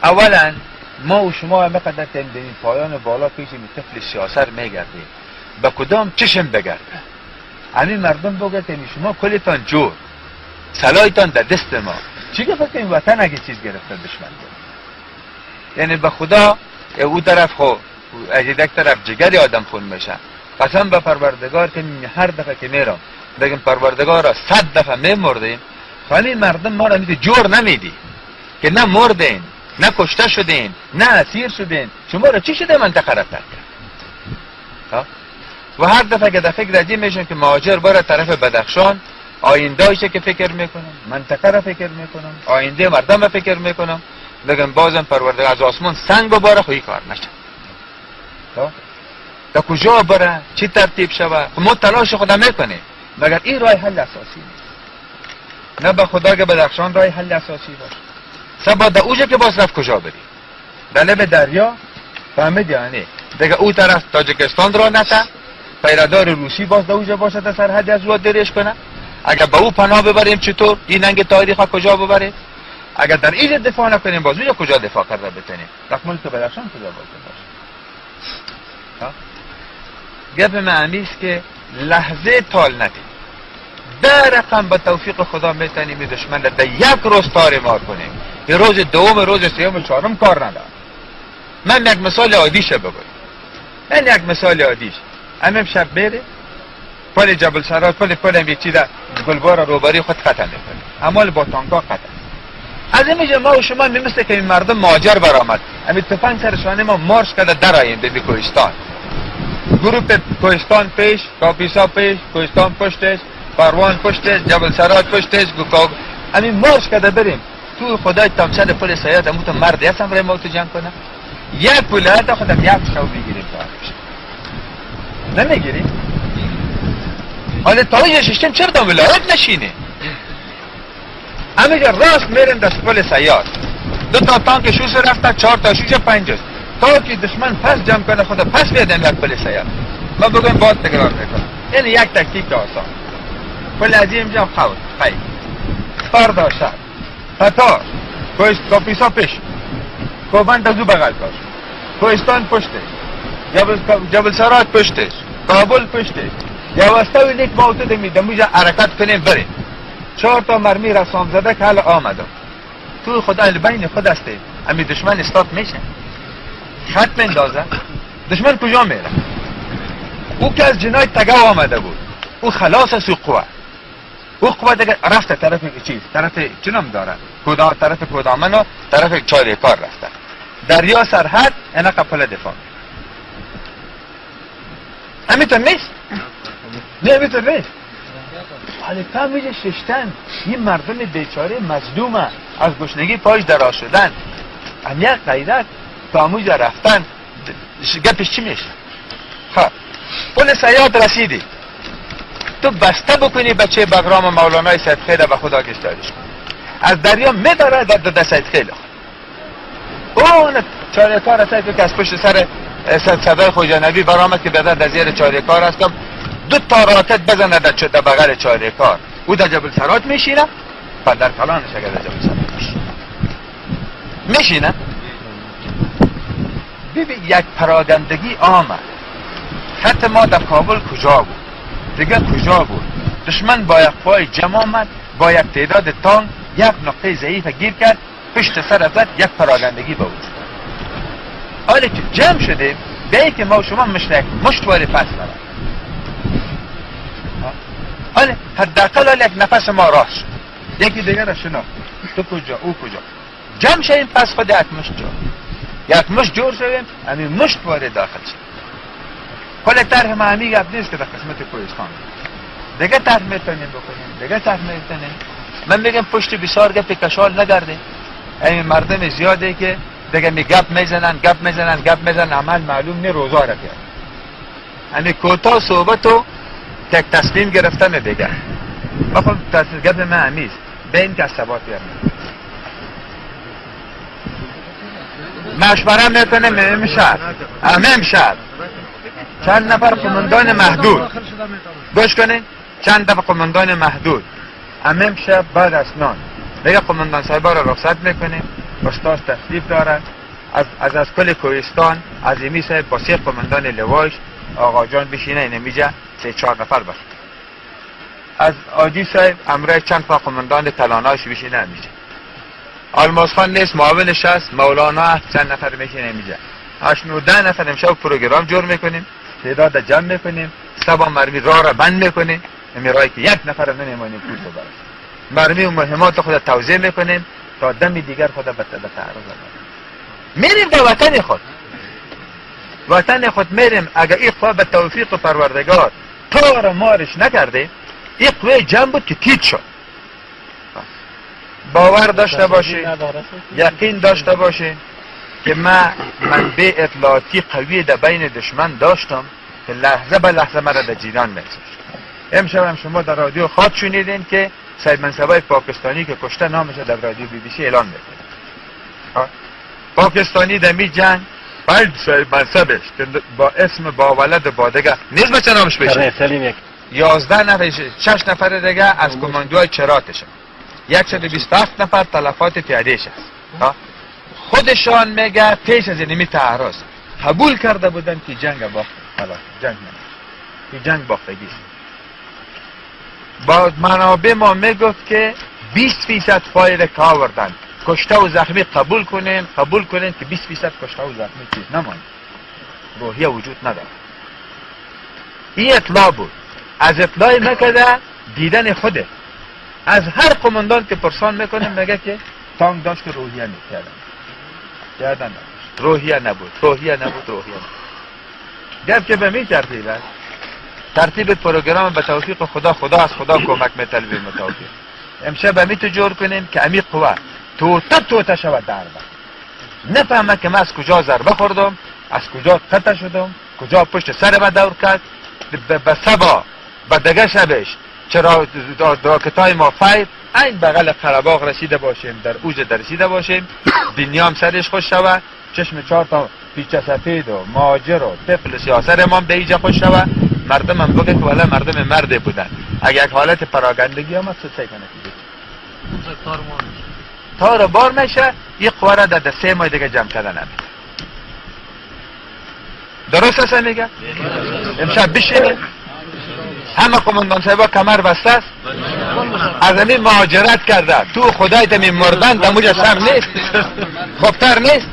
اولا ما و شما همه قدر که این پایان بالا پیش می طفل سیاست میگردیم، به کدام چشم بگرده؟ همین مردم بگه که شما کلتان جور، سلایتان در دست ما، چی گفت که این وطن اگه چیز گرفته دشمن گرفت. یعنی به خدا او طرف خو از یک طرف جگر آدم خون میشه. قسم به پروردگار که هر دفعه که میرم بگم پروردگار 100 دفعه میمردیم، خالی مردم ما را میده جور نمیدی که نه مردین، نه کشته شدین، نه اسیر شدین، شما را چی شده منطقه را ترک کرد؟ و هر دفعه که دفعه فکر میشن که مهاجر بره طرف بدخشان، آینده که فکر میکنم، منطقه را فکر میکنم، آینده مردم را فکر میکنم، بگم بازم پروردگار از آسمان سنگ بباره خوی کار نشه. تا کجا بره؟ چی ترتیب شوه؟ ما تلاش خدا میکنیم، مگر این راه حل اساسی نیست. نه به خدا که بدخشان راه حل اساسی باشه. سبا در اوجه که باز رفت کجا بری؟ در لب دریا فهمید یعنی دیگه او طرف تاجیکستان را نته، پیردار روسی باز در اوجه باشه در سرحد از او درش کنه. اگر به او پناه ببریم چطور؟ این ننگ تاریخ کجا ببریم؟ اگر در اینجا دفاع نکنیم باز اونجا کجا دفاع کرده بتونیم؟ رفت ملک بدخشان کجا باز باشه؟ گپ معنی است که لحظه تال ندیم، ده رقم به توفیق خدا میتونیم دشمن را در یک روز تار مار کنیم. یه روز دوم، روز سوم، چهارم کار ندارم. من یک مثال عادیش بگویم، من یک مثال عادیش امام شب بره پل جبل سرات، پل پل یک چیز گلبار روبری خود ختم میکنه، عمال با تانکا ختم. از اینجا ما و شما میمسته که این مردم مهاجر برآمد، همین تفنگ سر شانه ما مارش کرده درآییم به کوهستان. گروپ کوهستان پیش، کاپیسا پیش، کوهستان پشتش، پروان پشتش، جبل سرات پشتش، همین مارش کرده بریم تو خدای تامسر پل سیاد امو تو مرد هستم برای ما تو جنگ کنه. یک ولایت خودم یک شو بگیریم تا نمیگیریم. حالا تا اینجا ششتیم چرا تا ولایت نشینه؟ همینجا راست میریم دست پل سیاد، 2 تا تانک شوش رفته، 4 تا شوش 5 است. تا که دشمن پس جمع کنه خود پس بیادم یک پل سیاد. ما بگویم باز تکرار میکنم، یعنی یک تکتیک آسان. پل عظیم جمع خود خیلی فردا شب قطار کاپیسا پیش، کوبند از او بغل کاش، کوهستان پشتش، جبل سرات پشتش، کابل پشتش، یواسته و نیک ما تو دمی دموجا حرکت کنیم بریم. 4 تا مرمی رسام زده که حالا آمدم تو خدا بین خود هستی، امی دشمن استاد میشه خط مندازه. دشمن کجا میره؟ او که از جنای تگه آمده بود، او خلاص از او قوه، او قوه دیگه رفته طرف چیز، طرف چنم داره کدا، طرف کدامن و طرف چاریکار رفته دریا سرحد اینا قپل دفاع. همینطور نیست؟ نه همینطور نیست. حالا کم میشه ششتن این مردم بیچاره مظلومه از گشنگی پاش دراز شدن، هم یک غیرت تا اموجا رفتن گپش چی میشه؟ خب پل صیاد رسیدی، تو بسته بکنی بچه بگرام مولانای سید خیل به خدا گشتاریش کن، از دریا میداره در دو سید خیل اون چاریکار هست که از پشت سر صدای خوجانوی برآمد که بعدا در زیر چاریکار هستم، 2 تا راکت بزنه در بغل چاریکار، او در جبل سرات میشینه، پدر کلانش اگر در جبل سرات میشینه. ببین یک پراگندگی آمد. خط ما در کابل کجا بود؟ دیگه کجا بود؟ دشمن با یک پای جمع آمد، با یک تعداد تانک یک نقطه ضعیف گیر کرد، پشت سر زد، یک پراگندگی به وجود. حالا که جمع شدیم به که ما و شما مشترک مشتواری پس برد. حالا حداقل یک نفس ما راست شد، یکی دیگر را شناخت، تو کجا او کجا، جمع شدیم پس خود یک مشت جور، یک مشت جور شدیم، همین مشت وارد داخل شد. کل طرح ما همی گپ نیست که در قسمت کوهستان دیگه طرح میتونیم بکنیم، دیگه طرح میتونیم. من میگم پشت بسیار گپ کشال نگردیم، این مردم زیاده که دیگه می گپ میزنن گپ میزنن گپ میزنن، عمل معلوم نی روزا را کرد. همین کوتاه صحبتو یک تصمیم گرفتن دیگه. ما خب تصمیم گپ من همیست به این که از ثبات بیارم مشوره میکنه امشب، امشب چند نفر قماندان محدود گوش کنین، چند نفر قماندان محدود امشب بعد از نان دیگه قماندان صاحبا را رخصت میکنیم. استاد تشریف داره از کل کوهستان عظیمی صاحب با 3 قماندان لوایش آقا جان بشینه اینمیجا 3-4 نفر باشه. از آجی صاحب امرای چند تا قماندان تلاناش بشینه میشه. آلماس خان نیست، معاونش هست، مولانا چند نفر میشینه میجا. 8-9 نفر امشب پروگرام جور میکنیم، تعداد جمع میکنیم، سبا مرمی راه را بند میکنیم، امی راهی که یک نفر نمیمانیم پول ببرد. مرمی و مهمات خود توزیع میکنیم تا دم دیگر خود به تعرض آوریم. میریم به وطن خود، وطن خود میریم. اگر این قوه به توفیق پروردگار تار مارش نکرده، این قوه جمع بود که تیت شد. باور داشته باشی، یقین داشته باشی که من منبع اطلاعاتی قوی در بین دشمن داشتم که لحظه به لحظه مرا در جیران میگذاشت. امشب هم شما در رادیو خواد شنیدین که صاحب منصبای پاکستانی که کشته نامش در رادیو BBC اعلان میکنه. پاکستانی در می جنگ بعد صاحب منصبش که با اسم با ولد با دیگه نیز بچه نامش بشه 11 نفر 6 نفر دیگه از کماندوهای چراتشه، 127 نفر تلفات پیادهش است. خودشان میگه پیش از اینمی تعرض قبول کرده بودن که جنگ باخت، خلاص جنگ نمیشه، که جنگ باختگی است. با منابع ما میگفت که 20% فایر که آوردن کشته و زخمی قبول کنین، قبول کنین که 20% کشته و زخمی چیز نماند، روحیه وجود نداره. این اطلاع بود، از اطلاع نکرده دیدن خوده. از هر قماندان که پرسان میکنه میگه که تانک داشت که روحیه میکردن، کردن روحیه نبود، روحیه نبود، روحیه نبود. گفت که به می ترتیب است، ترتیب پروگرام به توفیق خدا، خدا از خدا کمک میطلبیم توفیق. امشب امی تو جور کنیم که امی قوه توته توته شود ضربه، نفهمه که من از کجا ضربه خوردم، از کجا قطع شدم، کجا پشت سر من دور کرد. به سبا به دگه شبش چرا راکتای ما فیر این بغل قره‌باغ رسیده باشیم، در اوج در رسیده باشیم، دنیا هم سرش خوش شوه، چشم 4 تا پیچه سفید و مهاجر و طفل سیاسر ما هم به اینجا خوش شوه، مردم هم بگه که والا مردم مرد بودن. اگه یک حالت پراگندگی هم سه کنه تار بار میشه، این قوه را در 3 ماه دیگه جمع کردن نمیده. درست است میگه؟ امشب بشینیم همه قماندان صاحبا کمر بسته است، از همین مهاجرت کرده تو خدای تمی مردن در موجه سم نیست، خوبتر نیست.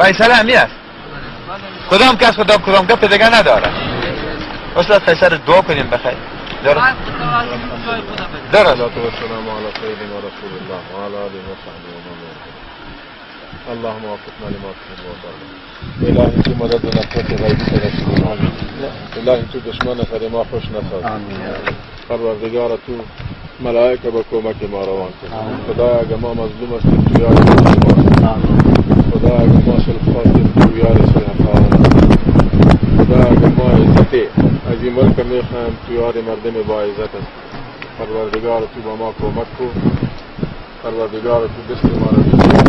فیصله همی است، کدام کس خدا کدام گپ دیگه نداره. استاد فیصله دعا کنیم بخیر. درست درست. والسلام علی سیدنا رسول الله و علی آله و صحبه و من والاه. اللهم وفقنا لما تحب وترضى. الهی تو مدد و نصرت غیبی ترسول. الهی تو دشمن سر ما خوش نساز. پروردگار تو ملائکه با کمک ما روان کن. خدا اگه ما مظلوم هستیم تو یار ما. خدا اگه ما صلح خواستیم تو یار صلح خواهان. خدا اگه ما عزت از این ملک میخوایم تو یار مردم با عزت است. پروردگار تو با ما کمک کن. پروردگار تو دست ما را بگیر.